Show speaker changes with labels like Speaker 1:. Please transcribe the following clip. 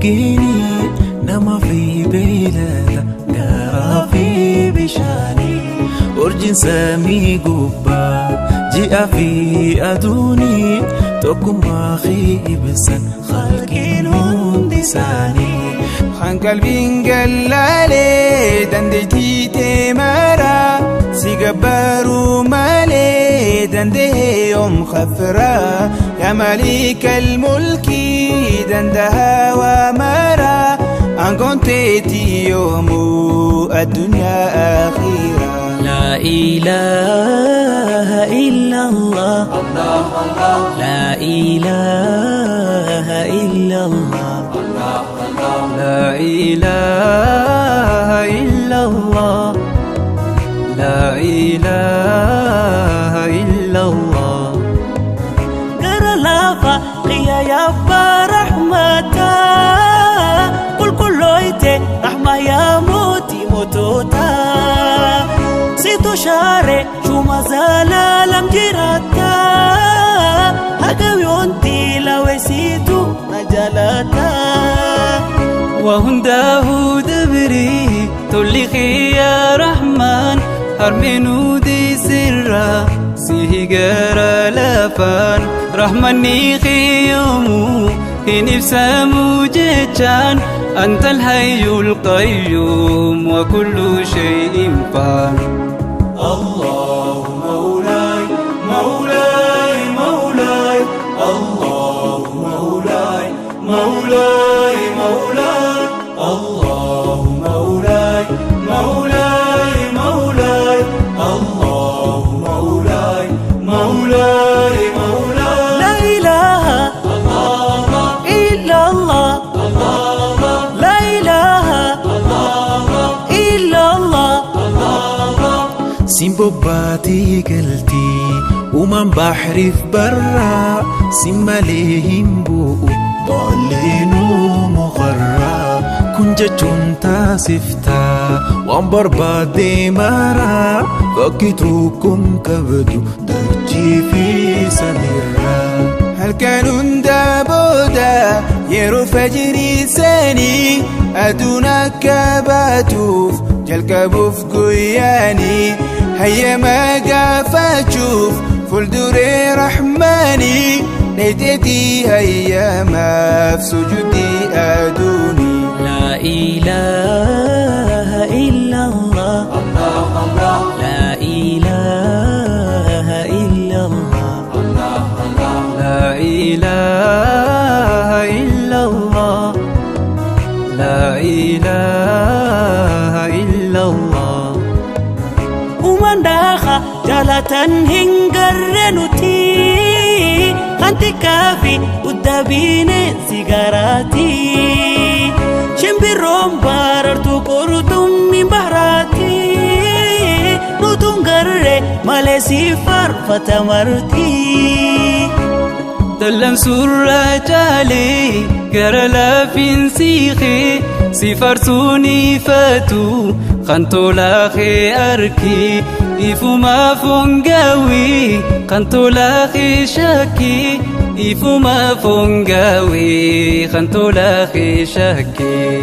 Speaker 1: Mugeenii nama fi beeylada gaaraa fi bishaanii urjiin samii gubbaa ji'a fi aduunii tokkummaa ibsan khalqiin hundi isaanii.
Speaker 2: Kan qalbiin gallaalee dandeettii teemaraa si gabbaruu malee danda'ee yoom khafraa yaa maalika mulkii dandahaa waa maraa aangoon teetii yoomuu addunyaa akhiraa.
Speaker 3: لا إله إلا الله، لا إله إلا الله،
Speaker 4: لا إله إلا الله، لا إله إلا الله.
Speaker 3: Gara lafa qiyya yabbaa rahmataa qulqullooyte rahma yaa mootii moototaa situ shaare shuma zalaalam jiraata haga yoonti laweesitu na jaalata.
Speaker 4: وهنده دبري تولي يا رحمن هرمنو دي سرا سيهجر لفان رحمني خيومو هنفسامو جيتشان أنت الحي القيوم وكل شيء فان.
Speaker 1: الله مولاي مولاي مولاي الله مولاي مولاي مولاي الله مولاي مولاي مولاي الله مولاي مولاي مولاي.
Speaker 3: لا إله إلا الله، لا إله إلا الله.
Speaker 1: Siin bobbaatii galtii uumaan bahriif barraa siin malee hin bu'u booleenuu mukarraa kun jechuun taasiftaa waan barbaadde maraa bakki tokkoon qabdu dachii fi samiirraa.
Speaker 2: Halkan hundaa booda yeroo fajrii sanii aduun akka baatuuf jalqabuuf guyyaanii hayyama gaafachuuf fuulduree rahmaanii dheedeetii hayyamaaf sujudii aduunii.
Speaker 3: لا إله إلا الله، لا إله إلا الله،
Speaker 4: لا إله إلا الله، لا إله إلا الله.
Speaker 3: Uumaan daakaa jaalatan hin garre nuti kan xiqqaa fi guddaa bineensi garaati. Shimbirroon barartuu qurxummiin bahraati. Nutuun garre malee si faarfata marti.
Speaker 4: Dallan surraa caalee gara laafiin siiqee si farsuun ifatu kan tolaa kee arki ifumaa fongaawii kan tolaa kee shakkii ifumaa fongaawii kan tolaa kee shakkii.